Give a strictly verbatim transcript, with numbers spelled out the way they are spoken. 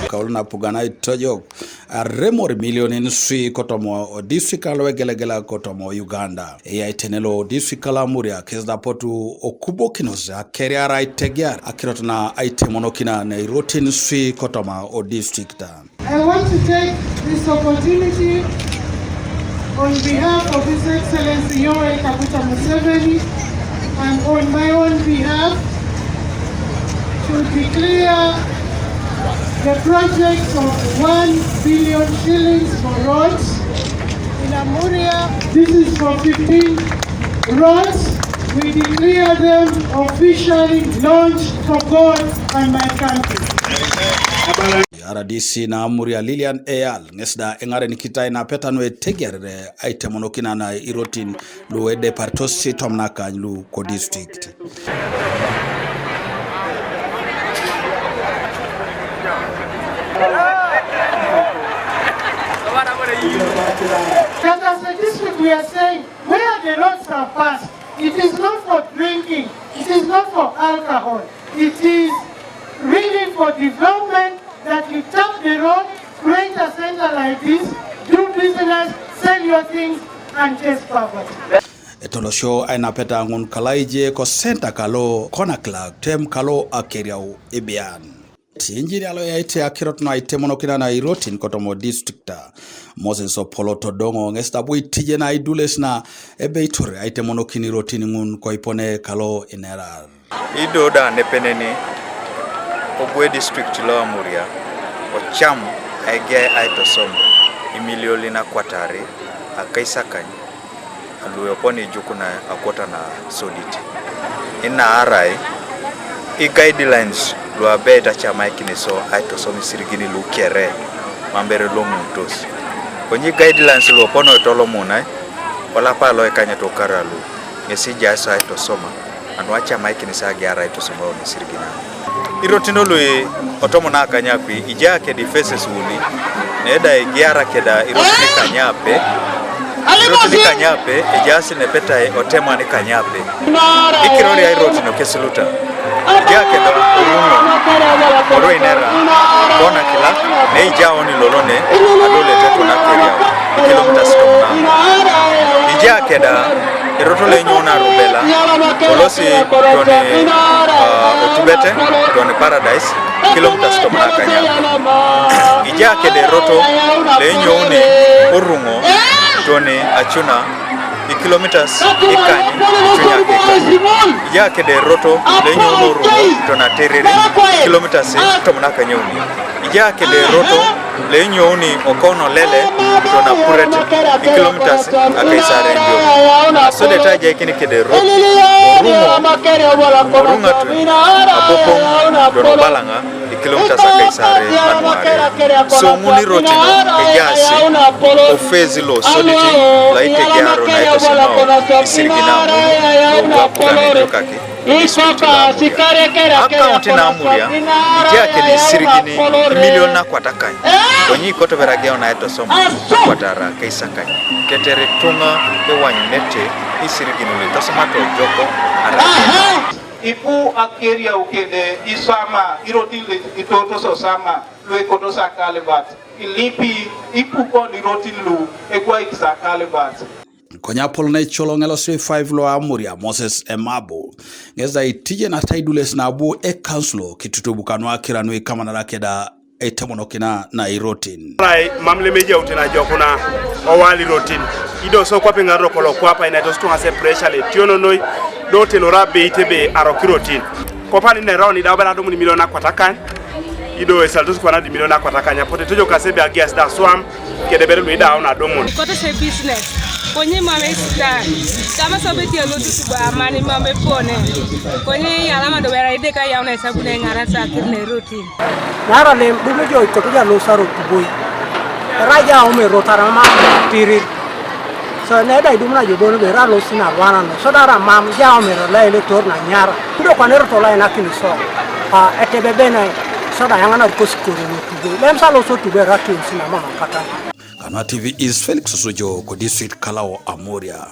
Kaul na pugan aitojok aremor milionin sui kotoma o district alo egelegela kotoma o Uganda. Eya itene lo district kalo Amuria kes da potu okubokinos akeriar aitegear akirot na aitemonokina na irotin sui kotoma o district. I want to take this opportunity on behalf of His Excellency Yoweri Kaguta Museveni and on my own behalf to declare the project of one billion shillings for roads in Amuria. This is for fifteen roads. We declare them officially launched for God and my country. R D C na Amuria Lilian Eyal ŋes da eŋaren kitai na peta nu etegearere aitemonokina na irotin lu edeparitosi tomnakany lu ko district. That as a district we are saying, where the roads are passed, it is not for drinking, it is not for alcohol, it is really for development, that you tap the road, create a center like this, do business, sell your things, and chase poverty. Etolosio ainapeta ŋun kalaije ko senta kalo Konakilak tem kalo Akeriau ebian. Tinjiri alo yaite akirot na aitemonokina na irotin kotoma o distrikta. Moses Opolo Todongo ŋes da bu itije na idules na ebe itore aitemonokin irotin ŋun ko ipone kalo inerar. Ido da nepeneni, obu e district lo Amuria ocam aige aitosom imiliolin akwatari akaisakany alu eponi ijukuna akwota na sodit. Ina arai i guidelines lu abeit acamaikin iso aitosom isirigin lu kere mam bere lomutos. Konye guidelines lu opono etolomunai olapa lo ikanyet okara lu ŋesi ijai iso aitosoma. Anu acamaikin iso agiara aitosoma o isirigin. Irotin lu otomon akany akwi ijai kede phases uni, neda igiara keda irotin ikanyape. Irotin ikanyape ejaas nepetai oteman ikanyape. Ikiroria irotin okesiluta. Ijai keda oruŋo, orweinera, Konakilak, ne ijai oni lolone adolete Konakeriau, ikilomitas tomon. Ijai keda erot lo enyou na Rubela, olosi toni, ah, Otubete, toni Paradise, kilomitas tomon akany akwi. Ijai kede erot lo enyouni Oruŋo, toni Acuna, ikilomitas ikany, icunyake ikany. Ijai kede erot lo enyouni Oruŋo, toni Aterere, kilomitas tomon akany uni. Ijai kede erot lo enyouni Okono Lele, toni Apuret, ikilomitas akaisare endio. Asodete ajaikin kede erot Oruŋo, Oruŋatun, Abopoŋ, toni Obalaŋa, ikilomitas akaisare anuare. So ŋun irotin ejaasi o phase lo sodit lo aitegearo na aitosomao isirigin ŋun lo abu apugan ejokaki. Akaunti na Amuria ijai kede isirigin imilion akwat akany, konye ikoto bere ageun aitosom akwatara akaisakany, tetere ituŋa ewanyunete isirigin lu itosomata ojoko arai ipu Akeriau kede isama irotin lu itotos osama lu ekotos akalibat, ilipi ipukon irotin lu egwaikis akalibat. Konye apolon ecoloŋ L C five lo Amuria Moses Emabu ŋes da itije nata idules na abu ekansulo kitutubu kanu akira nu ikamanara keda etemonokina na irotin. Rai mam lemejaute na jokuna owali rotin. Ido so kwape ŋarro kolo kwapa ina itos tuŋa se pressure le tiono noi do tenora beite be arokirotin. Kopani ne rauni da obera domuni milion akwatakan. Ido esalitos kwana di milion akwatakan. Apote tojo kase be agias da swam. Kede bere lu idaun adumun. Kote se business. Konye mame sita. Kama sobe ti alotu tuba amani mame pone. Konye yalama do wera ide ka yauna esabu ne ŋara sa kir ne roti. Nara lem dume jo ikoto ja lo saro tuboi. Raja ome rotara ma tirir. So ne da idum na jo bono be ra lo sina wana no. So dara mam ja ome ro la ele tor na nyara. Ndo kwa nero tola ina kini so. Pa etebe bena. So da yangana kosi kore no tuboi. Lem sa lo so tuboi ra kini sina mama kata. Kanwa T V is Felix Osujo ko district kalo Amuria.